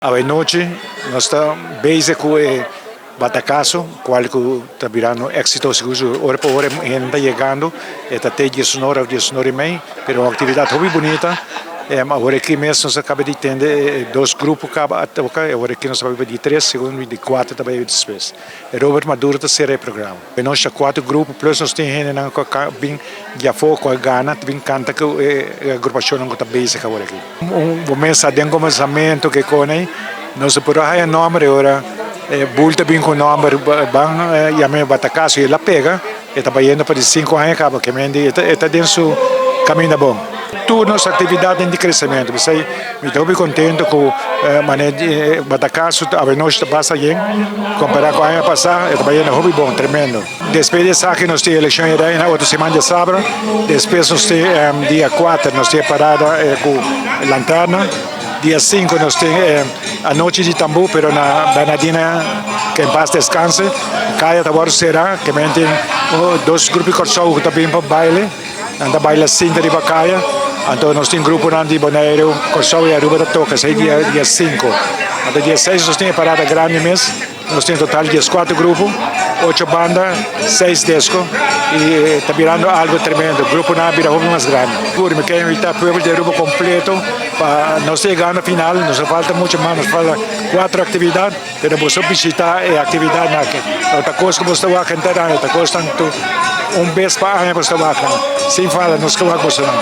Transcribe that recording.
Awe nochi nos ta bezig ku e Batakaso, kual ku ta birando éksito sigur ora pa ora hende ta yegando. E ta te 11 or òf 11:30, pero un aktividat hopi bunita. Awor aki mes nos a kaba di tende dos grupo kaba a toka, awor aki nos ta bai di tres, segun di kuater ta bai despues. Robert Maduro ta sera e programa. Nos ta kuater grupo, plus nos tin hendenan ku a bin di afó ku a gana, bin kanta ku e agrupashonnan ku ta bezig awor aki. Un mesa den komensamentu ke kone, nos por a haya nòmber, ora Bull ta bin ku nòmber ban yam'é Batakaso i el a pega, e ta bayendo pa di 5 aña kaba, ke men di e ta den su kaminda bon. Tur nos aktividatnan di kresementu, p'esei mi ta hopi kontentu ku manera Batakaso awe nochi ta basta yen, kompará ku aña pasá, e ta bayendo hopi bon, tremendo. Despues di esaki nos tin elekshon di reina otro siman djasabra, despues nos tin dia 4 nos tin e parada ku lanterna, dia 5 nos tin anochi di tambú, pero na Bernardina, que en paz descanse, kaya ta wòrdu será, ke men tin dos grupo di Kòrsou ku ta bin pa baile, nan ta baila sinta riba kaya, anto nos tin gruponan di Boneiru, Kòrsou i Aruba ta toka, esei dia 5. Anto dia 6 nos tin e parada grandi mes, nos tin total 14 grupo, ocho banda, seis disko i ta birando algu tremendo. Gruponan a bira hopi mas grandi. Mi ke invitá pueblo di Aruba kompleto pa nos yega na final, nos no falta mucho mas, nos falta kuater aktividat, pero boso bishitá e aktividatnan aki. No ta kos ku boso ta wak henter aña, ta kosnan ku un bes pa aña boso ta wak nan. Sin falta nos ke wak bosonan.